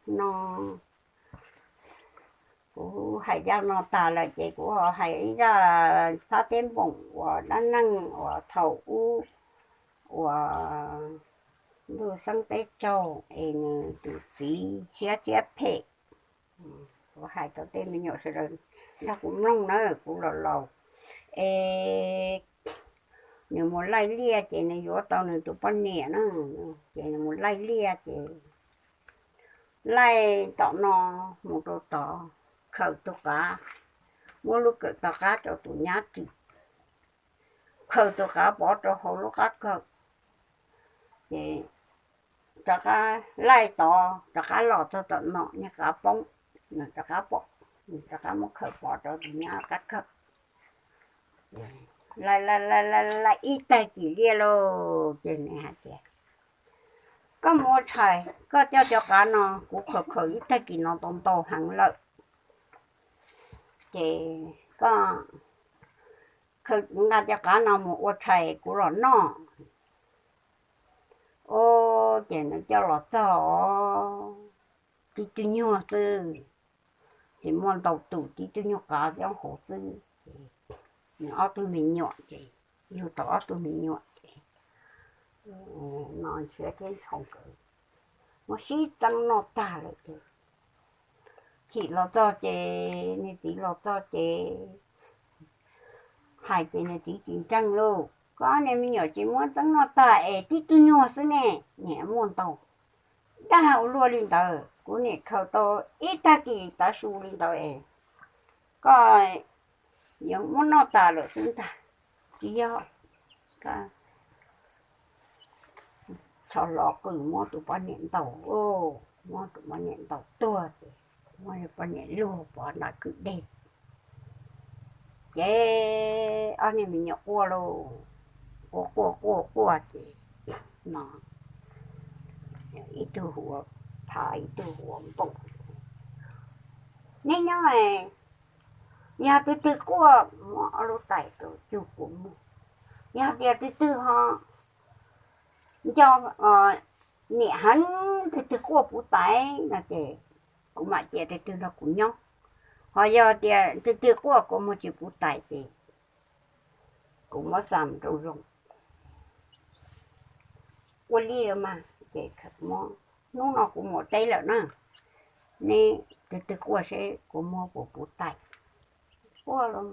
no, kuv hais zaj no tas lawm ces kuv ho hais ib zaj Fab Teb Npoom uas dab neeg uas thaum ub uas ntuj xeeb teb tsaug es nws tus txiv siab siab phem. Kuv hais rau tej me nyuam sawv daws nrog kuv mloog na, kuv los laus es nws mus laij liaj ces nws yuav tau nws tus poj niam na, ces nws mus laij liaj ces laij tom no mus rau tod, khaws tus qav, muab lub kawm tog qab rau tus nyab ris, khaws tus qav pov rau hauv lub qab kawm, ces rov qab laij tod rov qab los txog tom no niag qav poob, nws rov qab pom, nws rov qab muab khaws pov rau tus nyab qab kawm. Laij laij laij laij ib tag kis liaj lauj, ces nws hais tias, koj mus ua tshais, koj coj cov qav no, kuv khaws khaws ib tag kis no tau ntau heev lawm, ces koj nqa cov qav no mus ua tshais kuv los noj. Ua ces nws coj los txog tib tug nyuag xwb, tsis muaj ntau tus, tib tug nyuag qav nyob hauv xwb. Nws ob tug me nyuam ces, yug tau ob tug me nyuam ces no ntshiab thiab ntshoo nkawd muab sib txeeb noj tag lawm ces chim los txog ces nws txiv los txog ces hais ces nws txiv tsis ntseeg lauj, koj niag me nyuam tsis muab txeeb noj tag es tib tug nyuag xwb ne, niam muaj ntau, dag ua luaj li ntawd, kuv niam khaws tau ib tag kis tav su li ntawd es koj yuav muab noj tas lawm xwb ntag. Tsis yog, tso hlo qws muab tus poj niam ntaus, muab tus poj niam ntaus tuag ces muab poj niam luag pov nram kwj deg. Ces ob niag me nyuam quaj lauj, quaj quaj quaj quaj ces no ib tug hu ua Phav ib tug hu ua Npoom, neb nyob, yog tus twg quaj muab ob lub tais rau cug kuv muag, yog tias tus twg ho nco niam heev, tus twg quaj puv tais no ces kuv mam cia tus twg nrog kuv nyob, ho yog tias tus twg quaj kua muag tsis puv tais ces kuv muab xa mus nraum zoov. Ua li los mas ces hnub no kuv mus teb lawm na, neb tus twg quaj seb kua muag puas puv tais. Quaj los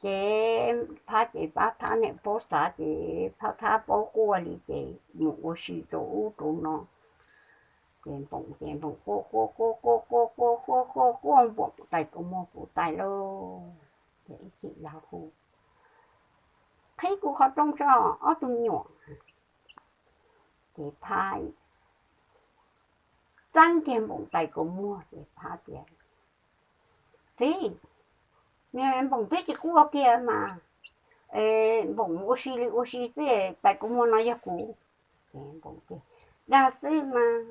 ces Phab ces Phab Thab niam paub xav ces Phab Thab paub quaj li ces mus ua si rau ub rau no. Ces Npoom ces Npoom quaj quaj quaj quaj quaj quaj quaj quaj quaj, Npoom tais kua muag puv tais lauj. Ces ib chim Lav hu, qhib kuv qhov rooj tso, ob tug me nyuam. Ces Phab txeeb kiag Npoom tais kua muag ces Phab tias, txiv, Npoom twb tsis quaj kiag mas, Npoom ua si li ua si xwb, tais kua muag no yog kuv. Dag xwb mas,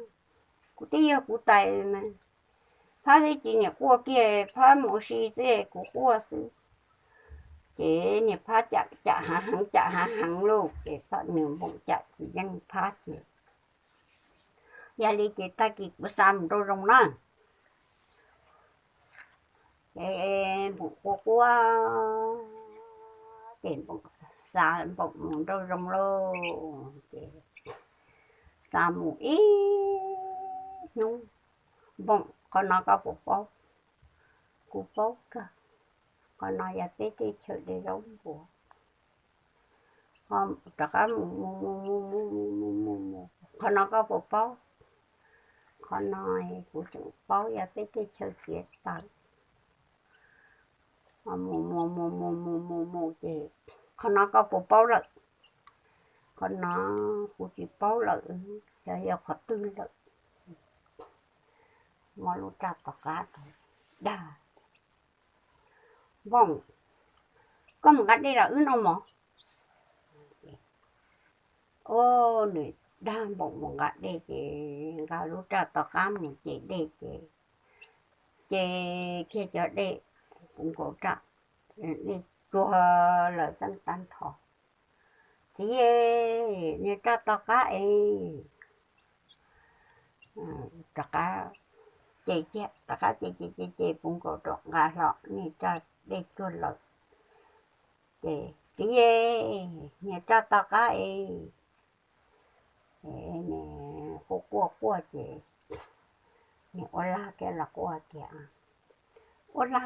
kuv twb yog kuv tais mas. Phab twb tsis niam quaj kiag, Phab mus ua si xwb kuv quaj xwb. Ces niag Phab cam cam hav heev cam hav heev lauj, ces nws Npoom cam tsis yeej Phab ces, yog li ces tag kis kuv xa mus nraum zoov na. Ces Npoom quaj quaj, ces Npoom xa Npoom mus nraum zoov lauj. Ces xa mus ib hnub, Npoom, qhov no koj puas paub? Kuv paub kawg, qhov no yog peb teb chaws de zaub npua. Rov qab mus mus mus mus mus mus mus mus, qhov no koj puas paub? Qhov no kuv tseem paub, yog peb teb chaws txiav taws. Mus mus mus mus mus mus mus ces, qhov no koj puas paub lawm? Qhov no kuv tsis paub lawm, xyov yog qhov twg lawm. Muab lub raj tom qab rau, dag, Npoom, koj mus nqa dej los wb noj mov. Ua, nws dag Npoom mus nqa dej ces nqa lub raj tom qab mus ces dej ces, ces kiag cov dej puv nkaus raj, dej tsuag lawm txeeb tag nrho. Txiv, niag raj tom qab es, rov qab ces, rov qab ces ces ces ces puv nkaus rau nqa hlo niag raj dej tsuag lawm. Ces txiv, niag raj to qab es, quaj quaj quaj ces niag uab lag thiaj los quaj tias, Uab lag,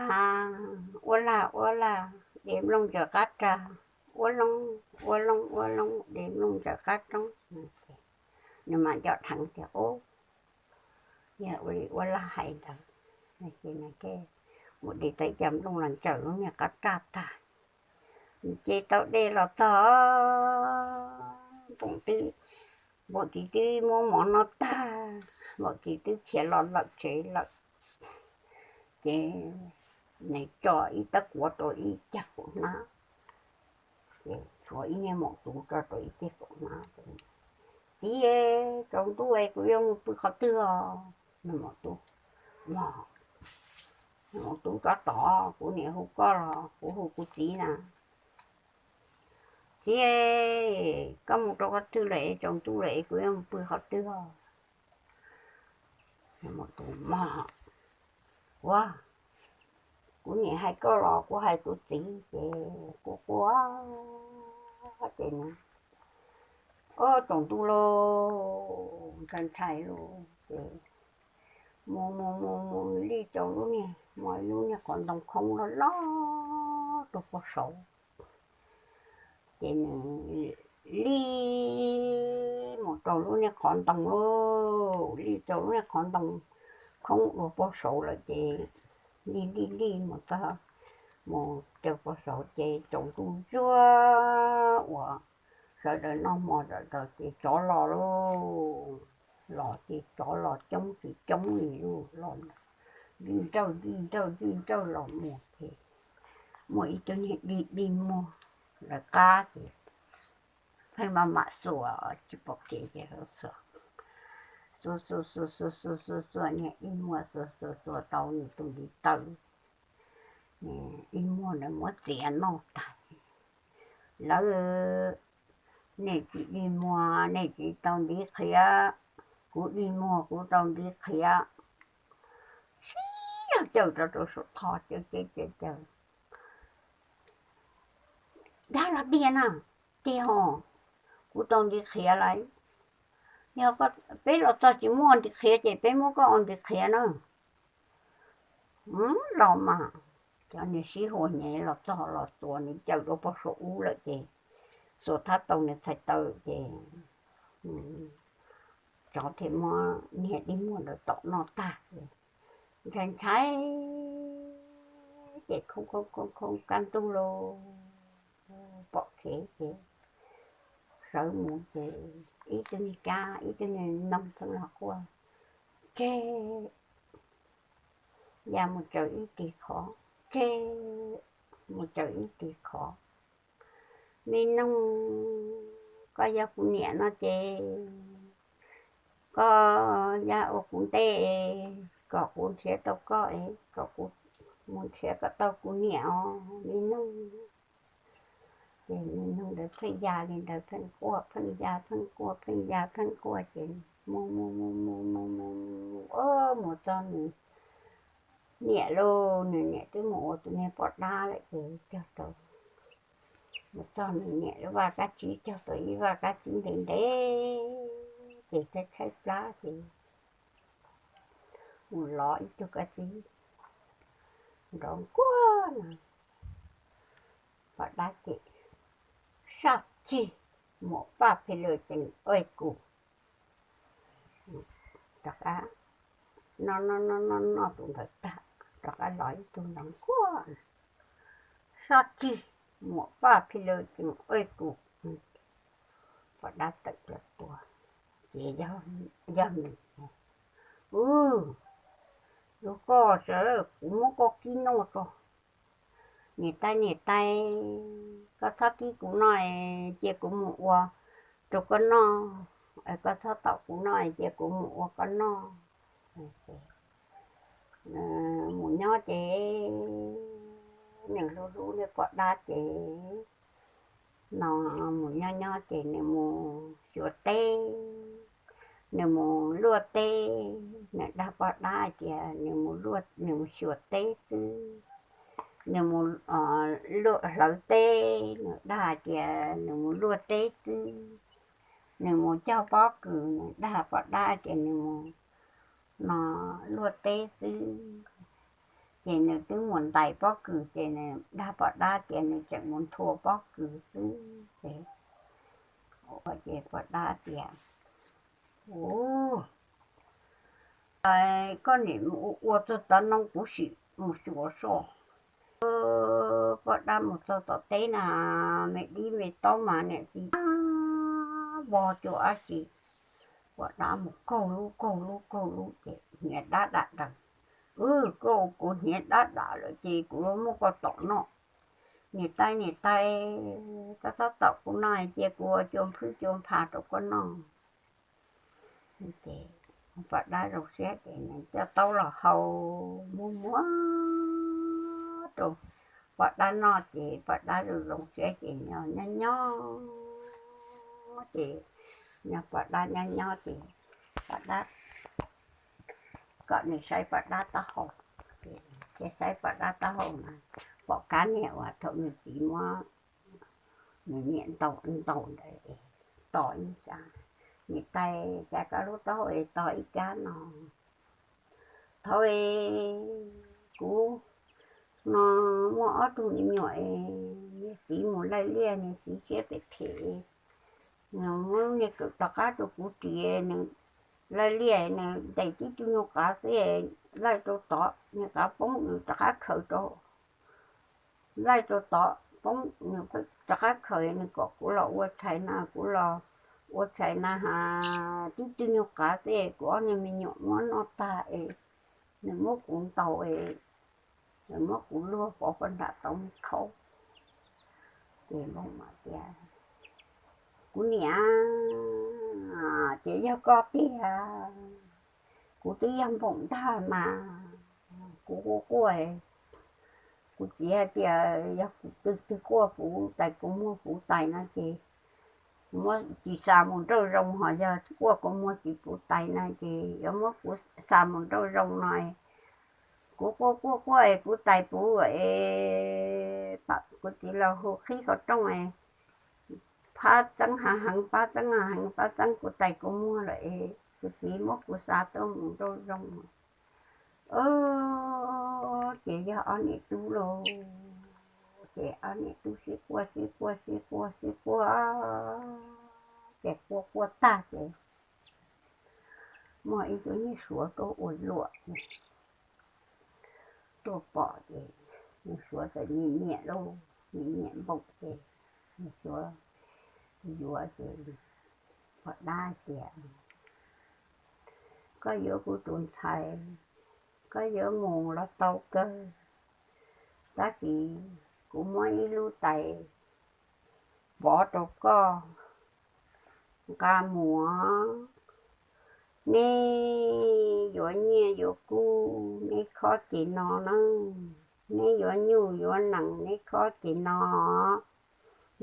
uab lag, uab lag, de nplooj ntsaws qab rag, uab loob, uab loob, uab loob, de nplooj ntsaws qab roob. Nws mam nco dheev tias, Ub, yog ua li uab lag hais ntawd. Ces nws thiaj mus de tau ib co nplooj los ntsaws lub niag qab raj tag, nws ces tau dej los txog, npaum twb, npaum txiv twb muab mov noj tag, npaum txiv twb khiav los lawm tsev lawm. Ces nws tso ib tawb quav rau ib cag kaum hnab, ces tshuav ib niag maum tuv tso rau ib cag kaum hnab. Txiv, tsaus ntuj es kuv yuav mus pw qhov twg os? Nws maum tub, maum tub, tab tom kuv niam hu koj los kuv hu kuv txiv na. Txiv, koj mus rau qhov twg lawm es tsaus ntuj lawm es kuv yuav mus pw qhov twg os? Tus mog, ua, kuv niam hais koj los kuv hais kuv txiv ces kuv quaj ces nws, o, tsaus ntuj lauj, ntshai ntshai lauj ces mus mus mus mus li rau lub niag, muaj lub niag qhov ntoo khoob loj loj rau puag saud. Ces nws li mus rau lub niag qhov ntoo lauj, li rau lub niag qhov ntoo khoob ua puag saud lawm ces li li li mus txog, mus rau puag saud ces tsaus ntuj zuag uas sawv daws noj hmo tawm rau ces tsov los lauj. Los ces tsov los coob tsis coob li lauj, los dig nrawj dig nrawj dig nrawj los mus ces muaj ib tug niag dig dig muag lawv qab ces pheej maj mam xuas tsis pom kev ces xuas xuas xuas xuas xuas xuas niag dig muag xuas xuas xuas tau nws tus ntiv taw, dig muag ntawd muab txiav noj tag. Lawv, nej tsis dig muag nej tsis tau ntiv qhiav, kuv dig muag kuv tau ntiv qhiav. Sib zog cawm rau rau saum tho cawm cawm cawm cawm. Dab los tiag na, tiag hos, kuv tau ntiv qhiav lawm. Yog peb los txog tsis muaj ntiv qhiav ces peb muab koj ua ntiv qhiav na. Los mas, cov niag sib hua hnyev los txog los xuas nws cawm rau puag saum ub lawm ces xuas thab tau nws txhais taw ces tsov thiaj muab niag dig muag ntawd tom noj tag ces ntshai ntshai ces khoob khoob khoob khoob kaj ntug lauj, pom kev ces sawv mus ces ib tug niag kab ib tug niag noog pheej los quaj, Tseg, ya mus tsaws ib tig qhov, tseg, mus tsaws ib tig qhov. Me noog, koj yog kuv niam no ces koj ya ua kuv ntej kom kuv nrhiav tau koj es kom kuv mus nrhiav kom tau kuv niam os me noog. Ces me noog ntawd pheej ya li ntawd pheej quaj pheej ya pheej quaj pheej ya pheej quaj ces mus mus mus mus mus mus mus mus mus txog nws niam lauj, nws niam twb mus ua tus niag poj dab lawm ces cog tau, mus txog nws niam lub vaj kab tsib cog tau ib vaj kab tsib ntev ntev ces tshaib tshaib plab ces mus lov ib tug kab tsib nrov nkuaj no. Poj dab ces, Sab cig, muam paj phi lawm ces ua kuv. Rov qab noj noj noj noj noj tus ntawd tag, rov qab los ib tug nrov nkuaj, Sab cig, muam paj phi lawm ces ua kuv. Poj dab tawm plaws tuag, ces yog nws, Ub, yog koj sawv kuv muab koj kib noj tso. Niam tais niam tais, koj txhob kib kuv noj, cia kuv mus ua rau koj noj. Koj txhob tom kuv noj, cia kuv mus ua koj noj. Mus nyob ces nws hlub hlub niag poj dab ces no mus nyob nyob ces nws mus xyuas teb, nws mus luaj teb, nws dag poj dab tias nws mus luaj, nws mus xyuas teb xwb, nws mus hlawv teb, nws dag tias nws mus luaj teb xwb, nws mus cog pob kws, nws dag poj dab tias nws mus no luaj teb xwb. Ces nws twb mus ntais pob kws ces nws dag poj dab tias nws tseem mus nthua pob kws xwb ces, ces poj dab tias, u, koj nim ua txog tov noo kuv sim mus xyuas soj. Poj dab mus txog tom teb na, me dib me taub mas niam txiv vog cuag dab tsi. Poj dab mus kaug lub kaug lub kaug lub ces hniav dab dam daws. Wb, koj ua kuv hniav dab dam lawm ces kuv yuav muab koj tom noj. Niam tais, niam tais, koj txhob tom kuv no, cia kuv ua cua nphwb cua npha rau koj noj. Ces poj dab zoo siab ces nws coj taub los hau muag muag rau poj dab noj ces poj dab zoo zoo siab ces nyob nyob ces, nyob poj dab nyob nyob ces poj dab, kom nws saib poj dab taub hau. Ces saib poj dab taub hau mas pom kab niag uas thaum nws txiv muab nws niam ntaus ntaus ntawd, tos ib tsam, niam tais, cas koj lub taub hau es tos ib kab no? Thaum kuv no muaj ob tug me nyuam es niag txiv mus laij liaj, niag txiv siab phem phem, nws muab niag kawm rov qab rau kuv ris, nws laij liaj nws ntes tib tug nyuag qav xwb, laij rau tod niag qav poob, nws rov qab khaws rau, laij rau tod poob, nws rov qab khaws, nws kom kuv los ua tshais na, kuv los ua tshais na has, tib tug nyuag qav xwb kuv ob niag me nyuam muab noj tag es nws muab kuv ntaus es nws muab kuv luag pov poj nram tau me khaub. Ces Npoo mas tias, kuv niam, ces yog koj tiag, kuv twb yog npoom ntag mas, kuv quaj quaj, kuv txiv hais tias yog kuv twg twg quaj puv tais kua muag puv tais no ces muab tsis xa mus nrauj zoo, ho yog quaj kua muag tsis puv tais no ces yuav muab kuv xa mus nrauj zoo no. Kuv quaj quaj quaj es kuv tais puv es kuv txiv los hu qhib qhov rooj es, pab txeeb hav heev, pab txeeb hav heev, pab txeeb kuv tais kua muag lawm es kuv txiv muab kuv xa tuaj mus nrauj zoo. Ces yog ob niam tub lauj, ces ob niam tub sib quaj sib quaj sib quaj sib quaj, ces quaj quaj tag ces muaj ib tug niag suav tuaj ua luam, tuaj pom ces niag suav txawm nyiam nyiam lauj, nyiam nyiam Npoo ces niag suav yuav ces poj dab tias, koj yuav kuv tus ntxhais, koj yuav mus los tau kawg, tab sis kuv muab ib lub tais pov rau koj nqa mus. Neb yuav nyiaj yuav kub neb khob ces no na, neb yuav nyuj yuav nees neb khob ces no,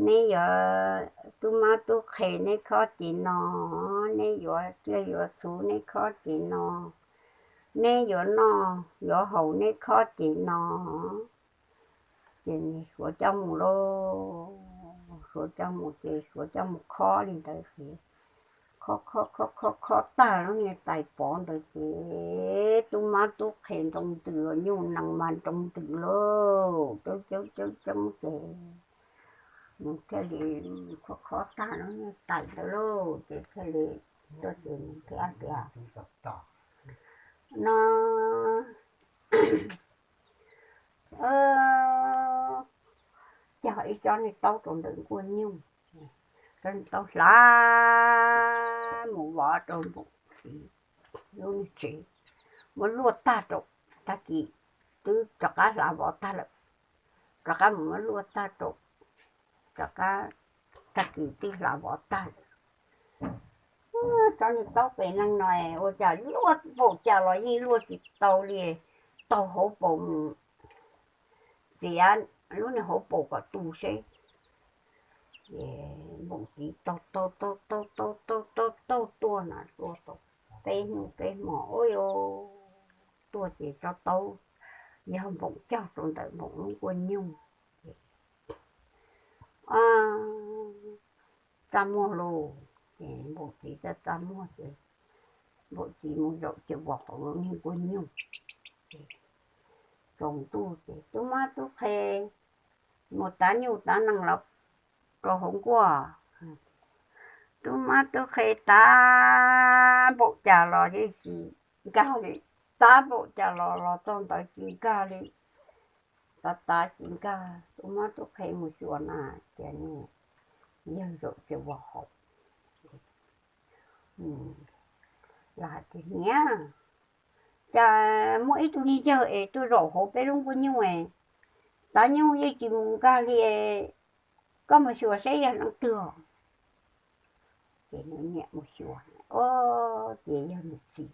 neb yuav tub mab tub qhe neb khob ces no, neb yuav tsiaj yuav txhu neb khob ces no, neb yuav noj yuav haus neb khob ces no. Ces suav coj mus lauj, suav coj mus ces suav coj mus khob li ntawd ces khob khob khob khob khob tag lub niag tais pov ntawd ces tub mab tub qhe nroo ntws, nyuj nees mas nroo ntws lauj, coob coob coob coob ces nws thiaj li khob khob tag lub niag tais ntawd lauj ces thiaj li tuaj ces nws thiaj tias, no cog ib tsob niag taub rau ntawm nkuaj nyuj, tsob niag taub hlav mus vov rau Npoo txiv lub niag tsev, muab luaj tag rau, tag kis twb rov qab hlav vov tag lawm, rov qab mus muab luaj tag rau, rov qab, tag kis twb hlav vov tag lawm. Tsob niag taub pem neeg no ua cas luaj npaum cas los yeej luaj tsis tau li, taug hauv paus mus txiav lub niag hauv paus kom tu seb. Ces npoom txiv taug taug taug taug taug taug taug taug tuaj na, tuaj tau peb hnub peb hmo, ua yuav tuaj ces tso taub yog npoom cog rau ntawm npoom lub nkuaj nyuj. Txaj muag lauj, ces npoom txiv txaj txaj muag ces npoom txiv mus zaum ces vos hauv lub niag nkuaj nyuj. Tsaus ntuj ces tub mab tub qhe mus tav nyuj tav nees los rau hauv nkuaj. Tub mab tub qhe tav npaum cas los yeej tsis nkag li, tav npaum cas los los txog ntawd tsis nkag li, tav tav tsis nkag. Tub mab tub qhe mus xyuas na, tias ne, yawg zaum ces vos hauv los hais tias niam, cas muaj ib tug niag yawg es tuaj zaum hauv peb lub nkuaj nyuj es tav nyuj yeej tsis mus nkag li, koj mus xyuas saib yog leej twg. Ces nws niam mus xyuas, o, ces yog nws txiv.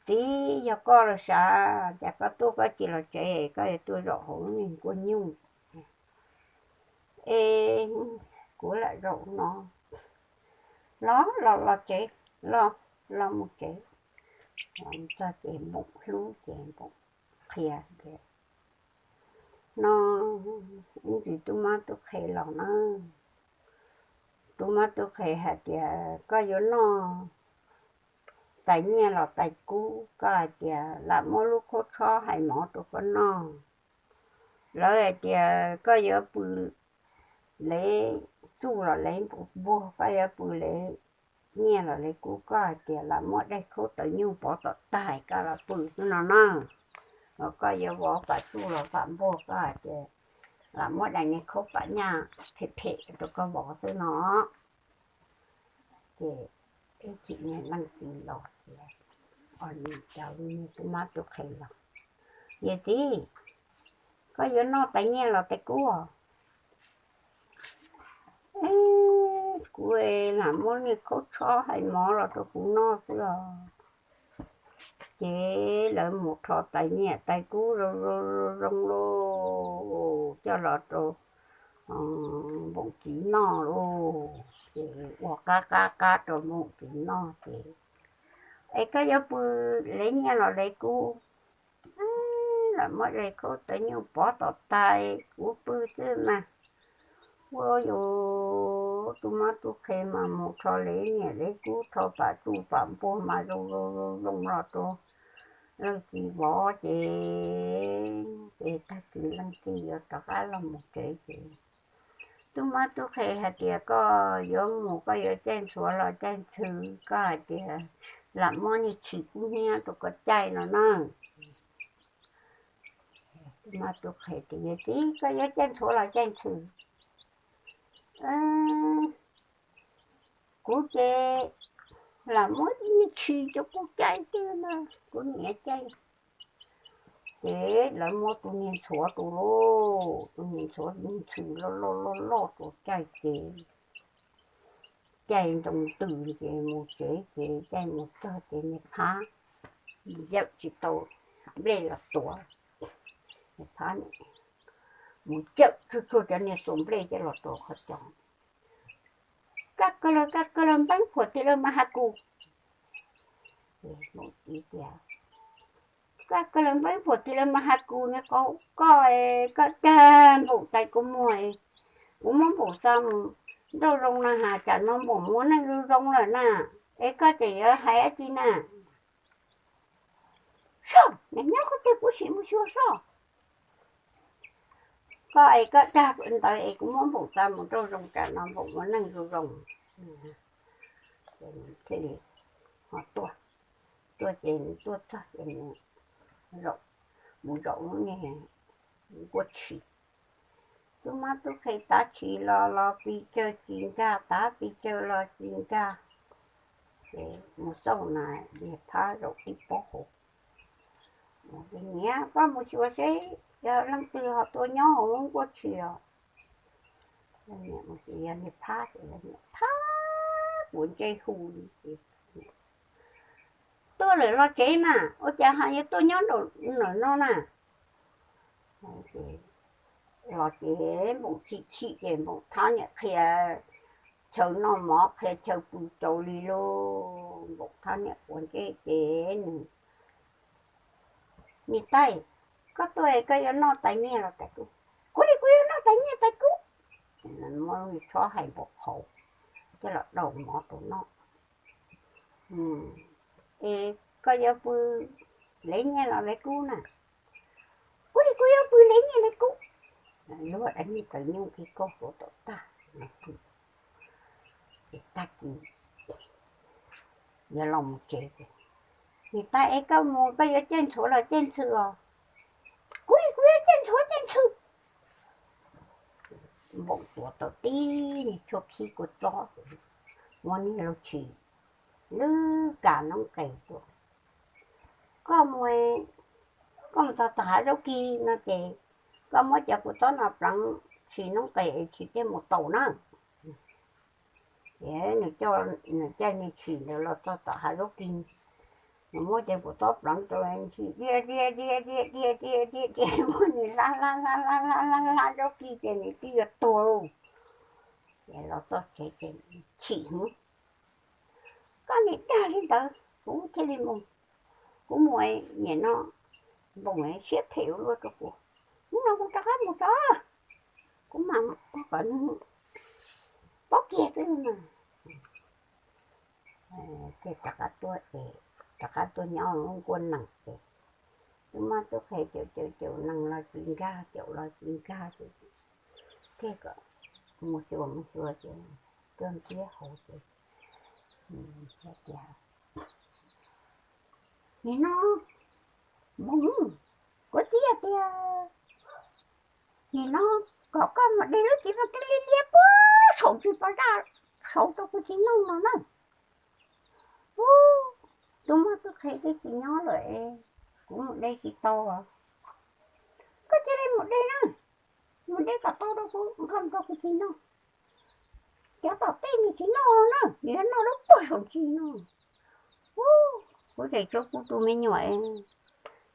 Txiv, yog koj los sav, cas koj tuaj koj tsis los tsev, koj yuav tuaj zaum hauv lub niag nkuaj nyuj es kuv lam zaum no. Los los los tsev, los, los mus tsev. Txog ces npoom hlub ces npoom qhia tias no, ib ntsis tub mab tub qhe los na. Tub mab tub qhe hais tias koj yuav noj tais nyiaj los tais kub, koj hais tias lam muab lub khaub tshob hais mov rau koj noj. Lawv hais tias koj yuav pw lev txuj los lev npuag, koj yuav pw lev nyiaj los lev kub, koj hais tias lam muab daim khaub tawv nyuj pov tom tais koj los pw xwb no na. Los koj yuav vov pam txuj los pam npuag, koj hais tias lam muab daim niag khaub pam nyaj phem phem rau koj vov xwb no. Ces ib chim niag leej txiv los ces, o, cov niag tub mab tub qhe los, yawm txiv, koj yuav noj tais nyiaj los tais kub? Kuv lam muab niag khaub tshob hais mov los rau kuv noj xwb os. Ces lawv mus rho tais nyiaj tais kub zoo zoo zoo zoo coj los rau npoom txiv noj lauj. Ces ua qab qab qab rau npoom txiv noj ces, es koj yuav pw lev nyiaj los lev kub? Lam muab daim khaub tawv nyuj pov tom tais kuv pw xwb mas. Ua yuav tub mab tub qhe mas mus rho lev nyiaj lev kub rho pam txuj pam npuag mas zoo zoo zoo los rau leej txiv vov ces, ces tag kis leej txiv yuav rov qab los mus tsev ces tub mab tub qhe hais tias koj yuav mus koj yuav caij ntxhuav los caij ntxhw? Koj hais tias lam muab niag tshis kub hnyiab rau koj caij no na. Tub mab tub qhe tias yawm txiv, koj yuav caij ntxhuav los caij ntxhw? Kuv ces lam muab niag tshis rau kuv caij tiag mas kuv niam caij. Ces lawv muab tus niag ntxhuav rau lauj, tus niag ntxhuav ntxhw loj loj loj loj rau caij ces caij nroo ntws ces mus tsev ces caij mus txog ces niag phab mus yawm tsis tau nplej los tuav. Niag phab mus yawm tsuag tsuag cov niag xuas nplej coj los rau qhov cos. Koj kawg los koj kawg los npeeb phuam tig lawm mas has kuv. Koj kawg los npeeb phuam tig lawm mas has kuv, niag qau koj, koj dag npaum tais kuv muag, kuv muab npaum xa mus nrauj zoo na has tsam no npaum muaj neeg zoo zoo lawm na, es koj tseem yuav hais dab tsi na? Soj, niag nyob qhov twg kuv sim mus xyuas soj. Koj es koj dag ntawd es kuv muab npaum xa mus nrauj zoo tsam no npaum muaj neeg zoo zoo. Thiaj li ho tuaj, tuaj ces tuaj txog ces zaum, mus zaum lub niag nkuaj tshis. Tub mab tub qhe tav tshis los los pes tsawg tsis nkag, tav pes tsawg los tsis nkag. Ces mus xauj na, niag phab zaum tib pob hauv. Niam, koj mus xyuas seb yog leej twg ho tuaj nyob hauv lub nkuaj tshis os. Yog niam phab, thab puas ntsej hu li ces, tuaj lawm los tsev mas, ua cas ho yuav tuaj nyob nraum no na? los ces Npoom chim chim ces Npoom thab niam qhia chaw noj mov qhia chaw pw rau li lauj. Npoom thab niam quav ntsej ces nws, Niam tais, koj tuaj koj yuav noj tais nyiaj los tais kub? Kuv li kuv yuav noj tais nyiaj tais kub. Muab tshob hais npau qhauv coj los daus mov rau noj. Es koj yuav pw lev nyiaj los lev kub na? Kuv li kuv yuav pw lev nyiaj lev kub. Luag dab nyiaj taws nyuj khi kauj hluav taws tag, ces tag kis yuav los mus tsev ces, Niam tais, es koj mus koj yuav caij ntxhuav los caij ntxhw os? Kuv li kuv yuav caij ntxhuav caij ntxhw. Npoom tuav tau tib niag tshuaj khib kua txob, muab niag lub tshis lwb kas noob qes tuaj. Koj mus, koj mus txog tom hav zaub kig no ces koj muab cov kua txob no pleev tshis noob qes es tshis thiaj mus taus na. Ces nws caij niag tshis ntawd los txog tom hav zaub kig, nws muab cov kua txob pleev rau ntshis dhia dhia dhia dhia dhia dhia dhia dhia, muab nws hlab hlab hlab hlab hlab hlab zaub kig ces nws twb yuav tuag lauj. Ces los txog tsev ces chim heev, Koj niam dag li ntawd kuv thiaj li mus. Kuv mus, nim no Npoom siab phem ua luaj rau kuv. Hnub no kuv rov qab mus tso, kuv mam ua kom nws paub kiag xwb mas. Thiaj rov qab tuaj ces, rov qab tuaj nyob lub nkuaj nees ces, tub mab tub qhe caum caum caum nees los tsis nkag, caum los tsis nkag ces, thiaj kom mus xyuas mus xyuas ces tuaj ntxiab hauv ces hais tias, Nim no Npoom, kuv txiv hais tias nim no kom koj mus de lub txiv pos kej liab liab puag saum ntsis pas zaj saud rau kuv txiv noj no na. Ub, tub mab tub qhe twb tsis nyob lawm es kuv mus de tsis tau. Koj cia li mus de na, mus de kom tau rau kuv nqa rau kuv txiv noj. Cov tom tej nws tsis noj na, nws yuav noj lub puag saum ntsis no. Ub, kuv tseem tso kuv tus me nyuam,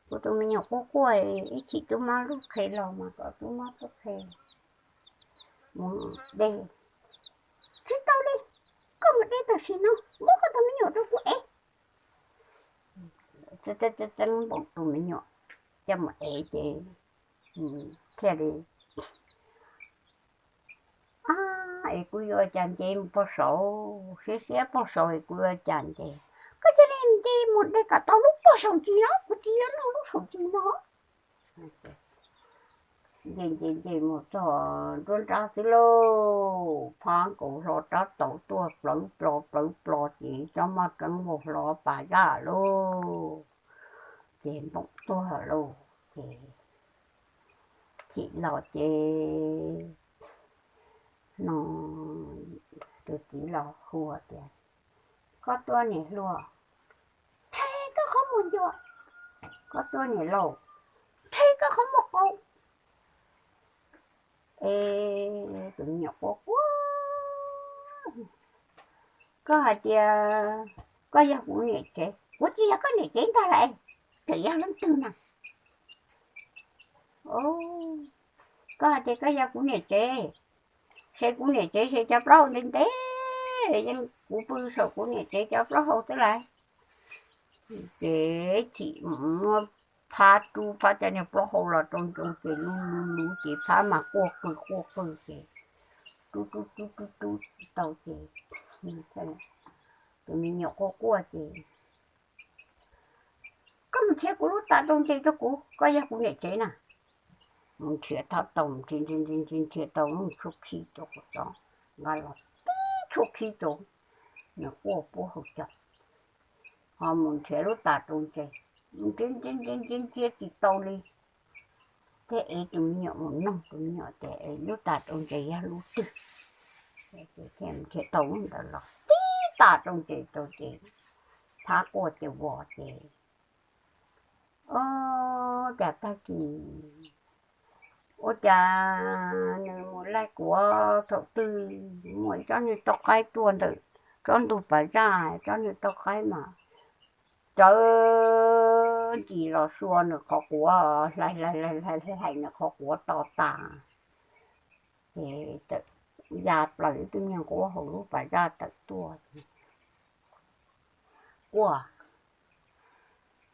kuv tus me nyuam quaj quaj ib chim tub mab lub qhe los mas kom tub mab tub qhe mus de. Tsis tau li, koj mus de tam sim no, muab koj tus me nyuam rau kuv ev. Txeeb Npoom tus me nyuam coj mus ev ces thiaj li, Ab, es kuv yuav ua cas nce mus puag saud, siab siab puag saud es kuv yuav ua cas nce? Koj cia li nce mus de kom tau lub puag saum ntsis no, kuv txiv yuav noj lub saum ntsis no. Nce nce nce mus txog nruab nrab xwb lauj, phab nkaus hlo rab taus tuaj plawv plo plawv plo ces tsob maj keeb vau hlo pas zaj lauj. Ces Npoom tuag lauj. Ces chim los ces no tus txiv los hu tias, Koj tuaj niam hluas, qhe koj qhov muag ncua. Koj tuaj niam laus, qhe koj qhov muag qau. Es tus me nyuam quaj quaj, Koj hais tias koj yog kuv niam tsev, kuv tsis yog koj niam tsev ntag lauj, tseem yog leej twg na? Koj hais tias koj yog kuv niam tsev, se kuv niam tsev se cov plaub hau ntev ntev, yeej kuv pw saum kuv niam tsev cov plaub hau xwb lauj. Ces chim muab phab rub phab cov niag plaub hau los rau ncoo ces luv luv luv ces phab mas quaj qw quaj qw ces rub rub rub rub rub tau ces tus me nyuam quaj quaj ces, Koj mus nrhiav kuv lub tas rau ntses rau kuv, koj yog kuv niam tsev na. Mus nrhiav thab tau, nrhiav nrhiav nrhiav nrhiav tau lub tshuab khib rau kuv tso, nqa los tib tshuab khib rau, nws quaj puag hauv caug. Ho mus nrhiav lub tas rau ntses, mus nrhiav nrhiav nrhiav nrhiav nrhiav tsis tau li. Thiaj ev tus me nyuam mus noog tus me nyuam tias es lub tas rau ntses yog lub twg. Ces thiaj nrhiav tau lub ntawd los tib tas rau ntses rau ces phab quaj ces vos ces, Ua cas tag kis, ua cas nws mus laij kuav thaum twg muaj ib tsob niag toj qaib tuaj ntawm tsob ntug pas zaj, tsob niag toj qaib mas rawv ntsis los sua nws qhov quav, hlais hlais hlais hlais nws qhov quav to tas. Ces txawm ya plaws ib tug niag nquab hauv lub pas zaj tawm tuaj, quaj,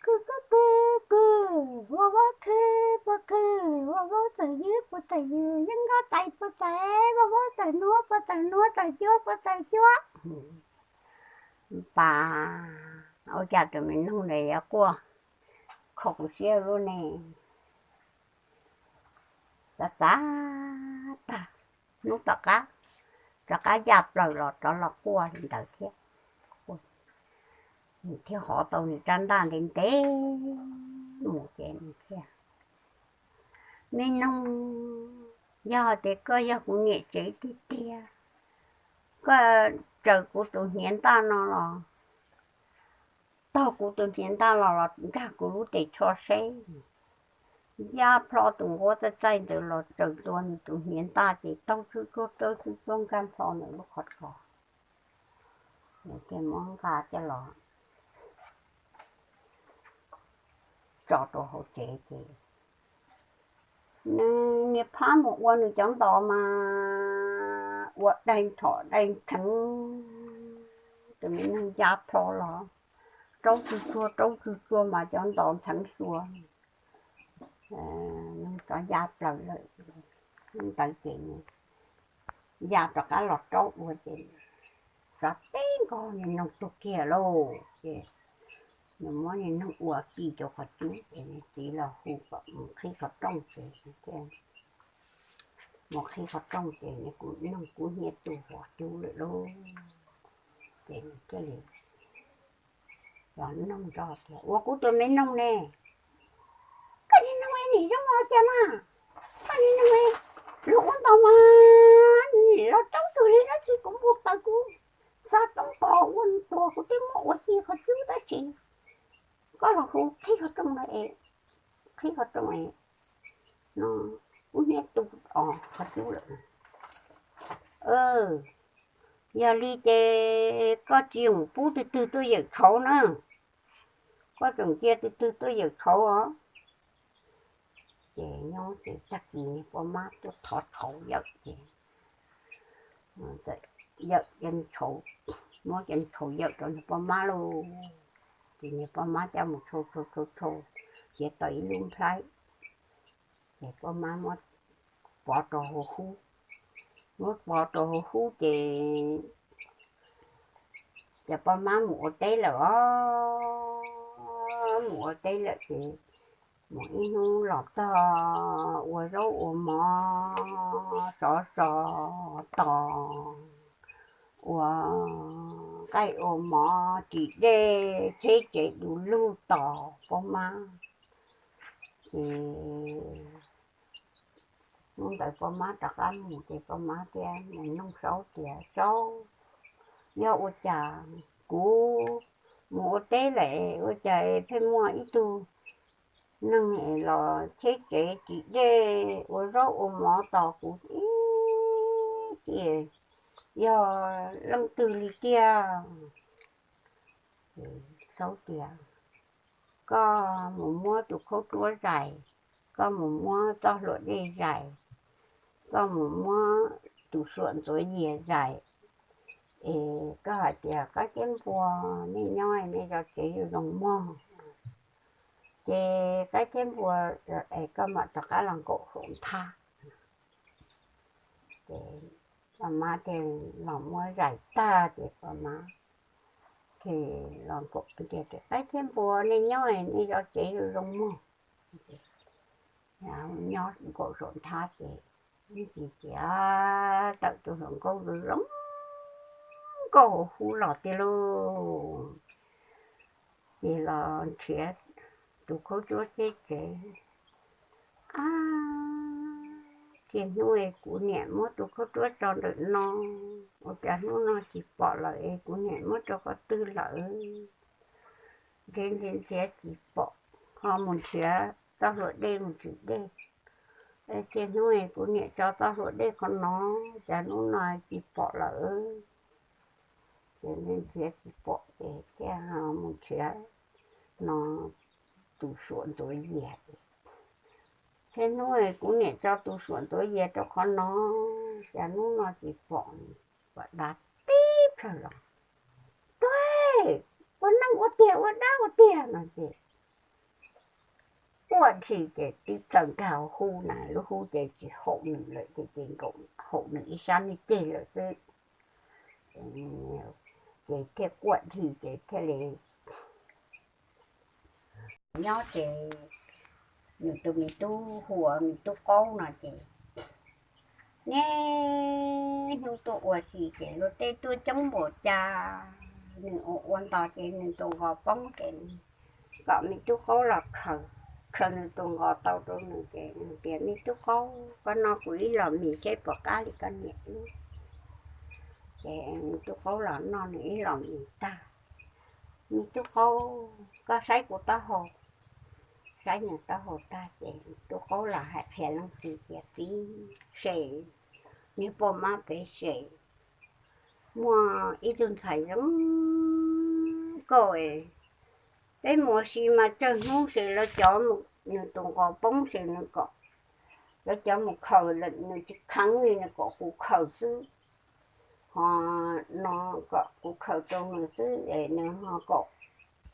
Kwv kwv kwv kwv, ua vaub khwb puas khwb, ua vaub txawm ywb puas txawm ywg, yeeb nkab tais puas tais, ua vaub txawm nuab puas txawm nuab, txawm cuab puas txawm cuab. Pas, ua cas tus me noog ntawd yuav quaj kho kuv siab lub ne. Txav txav tag, hnub tom qab rov qab ya plaws los rov los quaj li ntawd thiab. Nws thiaj hov tau nws rab ntaj ntev ntev mus ces nws thiaj, Me noog, yog tias koj yog kuv niam tsev tiag tiag, koj tsaws kuv tus hniav ntaj no los, taug kuv tus hniav ntaj los los nkag kuv lub tes tsho seb. Ya plho tus nquab txaij txaij ntawd los tsaws ntua nws tus hniav ntaj ces taug tswb tsuag taug tswb tsuag nkag plho ntawm lub qhov ros. Nws thiaj muab nqa coj los tso rau hauv tsev ces nws niag phab mus ua nws cov ntov mas ua dai nrhom dai ntheev, tus me noog ya plho los raub tswg tsuag raub tswg tsuag mas cov ntov ntxheev xyuas, nws rov ya plaws lawm. Ntawd ces nws ya rov qab los raub ua ces xav teb nkaus niag noog tuag kiag lauj ces nws muab niag noog ua ci rau qhov cub ces nws txiv los hu kom mus qhib qhov rooj ces thiaj mus qhib qhov rooj ces nws kuj noog kub hnyiab tu qhov cub lawm lauj. Ces nws thiaj li los noog nrog tias, Ua kuv tus me noog ne, koj niag noog nim zoo ua cas na? Koj niag noog lug ua ntau mas nim los raub tuag li dab tsi, kuv npau taws kuv xav toob qos ua ntuas kuv twb muab ua ci qhov cub tab sis koj los hu qhib qhov rooj no es, qhib qhov rooj es no kub hnyiab tu os qhov cub lawm. Yog li ces koj tsis yoom pub twg twg tuaj yawm tshauv na, koj tseem cia twg twg tuaj yawm tshauv os. Ces nyob ces tag kis niag poj mab tuaj thov tshauv yawm ces yawm, muab cov tshauv yawm rau niag poj mab lauj. Ces niag poj mab coj mus tshau tshau tshau tshau, txiav tau ib lub nplhaib, ces poj mab muab pov rau hauv hub, muab pov rau hauv hub ces ces poj mab mus ua teb lawm os. Mus ua teb lawm ces mus ib hnub los txog ua zaub ua mov sov so tos, ua nqaij ua mov ris dej tsheb tsev du lug tos poj mab. Ces hnub ntawd poj mab rov qab mus ces poj mab thiaj mus noog Saub tias, Saub, yog ua cas kuv mus ua teb lawm ua cas pheej muaj ib tug neeg los tsheb tsev ris dej ua zaub ua mov tos kuv ib txhis, yog leej twg li tiag? Saub tias, Koj mus muab tus khaub ruab zais, koj mus muab txoj hlua dej zais, koj mus muab tus suam ntxuav yias zais, es koj hais tias, Qaib thiab npua, nej nyob nej zov tsev zoo mog, ces qaib thiab npua es koj mam rov qab los nkaum saum nthab. Ces poj mab thiaj los muab zais tag ces poj mab thiaj los nkaum tias, Qaib thiab npua, nej nyob nej zov tsev zoo zoo mog. Nyob nkaum saum nthab ces ib ntsis ces tawm tus hluas nkauj zoo nkauj hauv hub los tiag lauj. Ces los nrhiav tus khaub ruab tsheb tsev. Ab, txij hnub kuv niam muab tus khaub ruab tso ntawm no, ua cas hnub no tsis pom lawm es kuv niam muab rau qhov twg lawm? Nrhiav nrhiav nrhiav tsis pom, ho mus nrhiav txoj hlua dej mus tsis dej. Txij hnub kuv niam tso txoj hlua dej qhov no, cas hnub no tsis pom lawm? Ces nrhiav tsis pom ces thiaj mus nrhiav no tus suam ntxuav yias. Txij hnub kuv niam tso tus suam ntxuav yias rau qhov no, Xya hnub no ces pom, pom dav tib plhaw los, Tuag, ua neej ua tiag ua dab ua tiag no ces quaj dhi ces tib plhaw nkag hu na, lub hub ces tsis haum nws lawm ces, ces nkaum haum nws ib sab niag ceg lawm xwb. Ces thiaj quaj dhi ces thiaj li nyob ces nws tus me tub hu ua me tub qaub no ces niaj hnub tuaj ua si ces luag tej tuaj coob npaum cas, nws ua ua ntos ces nws tus nqos poob ces kom me tub qaub los khaws, khaws nws tus nqos tau rau nws ces nws tias, Me tub qaub, koj noj kuv ib los mis seb puas qab li koj niam lub. Ces me tub qaub los noj nws ib los mis tag, Me tub qaub, koj saib kuv taub hau. Saib nws taub hau tag ces tub qaub los hais qhia leej txiv tias, Txiv, se, niag poj mab pem se muaj ib tug ntxhais zoo nkauj, peb mus ua si mas tsawg hnub ces lawv cov, nws tus nqos poob ces nws kom lawv cov mus khaws, nws tsis kheev li, nws kom kuv khaws xwb. Ho no kom kuv khaws rau nws xwb es nws ho kom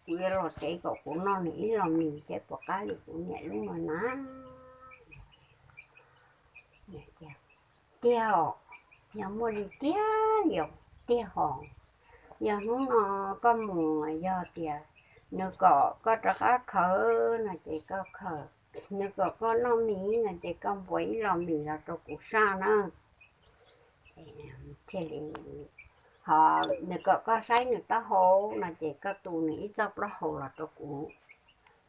kuv yuav los tsev kom kuv noj nws ib los mis thiab puas qab li kuv niam lub no na. Tiag os, yog muaj li tiag li os, tiag hos. Yog hnub no koj mus yog tias nws kom koj rov qab khaws no ces koj khaws, nws kom koj noj mis no ces koj npuab ib los mis los rau kuv saj na. Thiaj li, ho nws kom koj saib nws taub hau no ces koj tu nws ib txoj plaub hau los rau kuv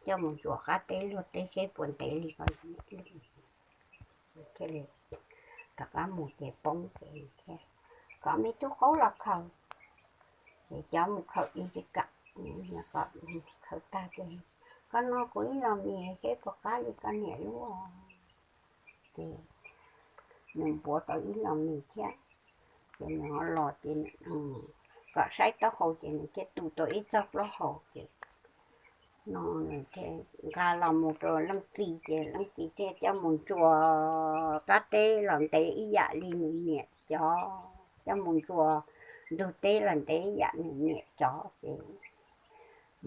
coj mus ntsuas qab teb luag teb seb puas ntev li koj thiaj li rov qab mus ces poob ces thiaj kom me tub qaub los khaws. Ces cov mus khaws ib tsis kam, khaws tag ces, Koj noj kuv ib los mis seb puas qab li koj niam lub. Ces nws npuab tau ib los mis thiab, ces nws ho los ces kom saib taub hau ces nws thiaj tu tau ib txoj plaub hau ces no nws thiaj nqa los mus rau leej txiv ces leej txiv thiaj coj mus ntsuas qab teb los ntev ib yam li nws niam cov, coj mus ntsuas ntug teb los ntev ib yam nws niam cov ces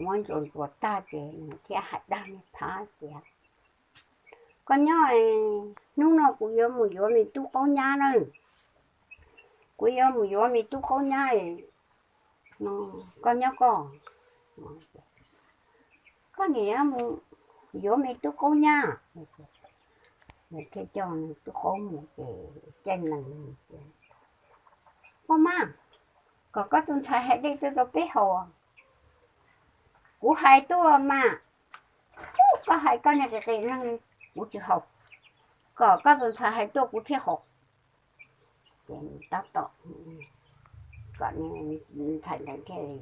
muab ntsuas ntsuas tag ces nws thiaj hais dag niag phab tias, Koj nyob, hnub no kuv yuav mus yuav me tub qaub nyab na. Kuv yuav mus yuav me tub qaub nyab no, koj nyob koj. Koj niam yuav mus yuav me tub qaub nyab. Nws thiaj coj nws tub qaub mus ces caij nees, Poj mab, kom koj tus ntxhais hais dej tuaj rau peb haus. Kuv hais tuaj mas, koj hais koj niag qis qis neeg li, kuv tsis haus. Kom koj tus ntxhais hais tuaj kuv thiaj haus. Ces tab tom kom ntxhais ntawd thiaj li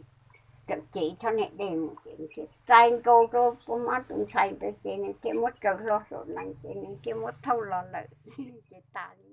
tseem cev ib txhab niag dej mus ces nws thiaj txais nkaus rau poj mab tus ntxhais ntawd ces nws thiaj muab tsaws hlo saum nees ces nws thiaj muab thauj los lawm. Ces tas li.